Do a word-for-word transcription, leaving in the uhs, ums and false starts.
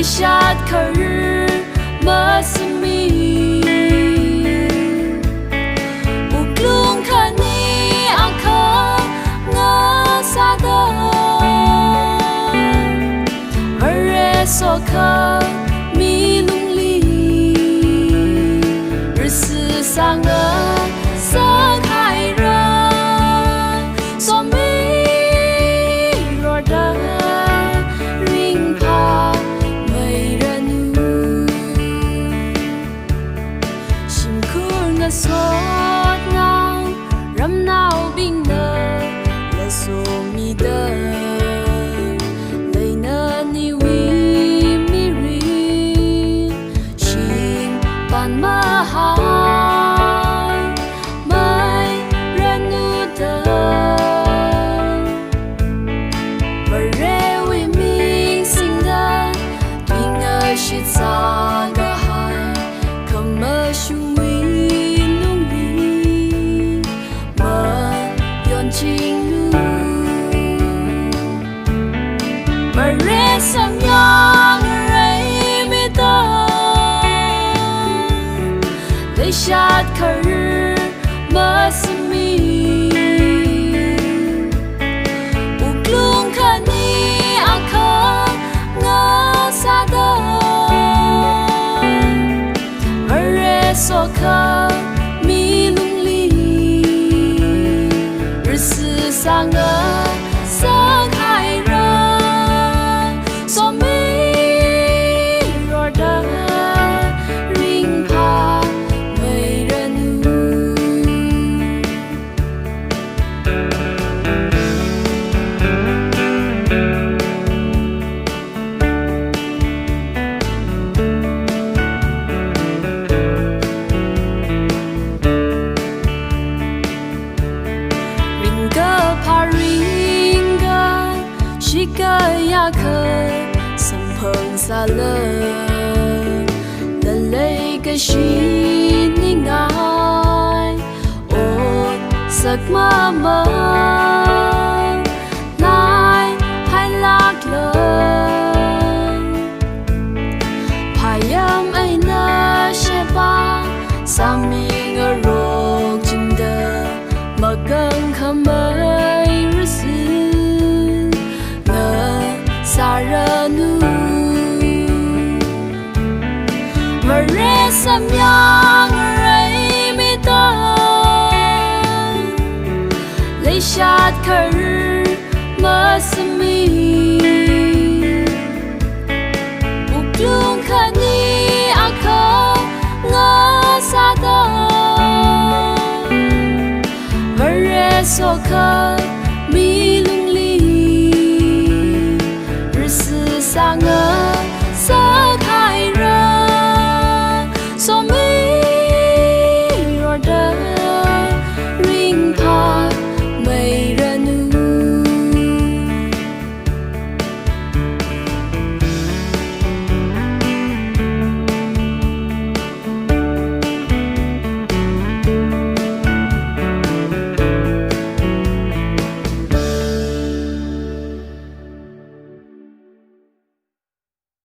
Leishat kharar masāmi, wuklung khani akha ngasāda, Vare sokhami lungli risi sāngasak haira. Somirorda ringphāmeiranu. Shimkhur ngasotnao ramnaobingna laa somida, leina iwui mirin shimpan mahāngmeiranu da. Varewui ming singda tuingashit sākahai khamashungwui lungli mayonchinglu. Vare samyang reimida, leishat kharar masāmi, wuklung khani akha ngasāda, Vare sokhami lungli risi sāngasak haira. Somirorda ringphāmeiranu. Ringkaphā ringkashik kayākha samphang sāla, laleikashi ningai otsak mamalaihai lākla. Phāyam eina sheba sāmingarokchingda, makangkhamei risi ngasāranu. Vare samyang reimida, leishat kharar masāmi, wuklung khani akha ngasāda, Vare sokha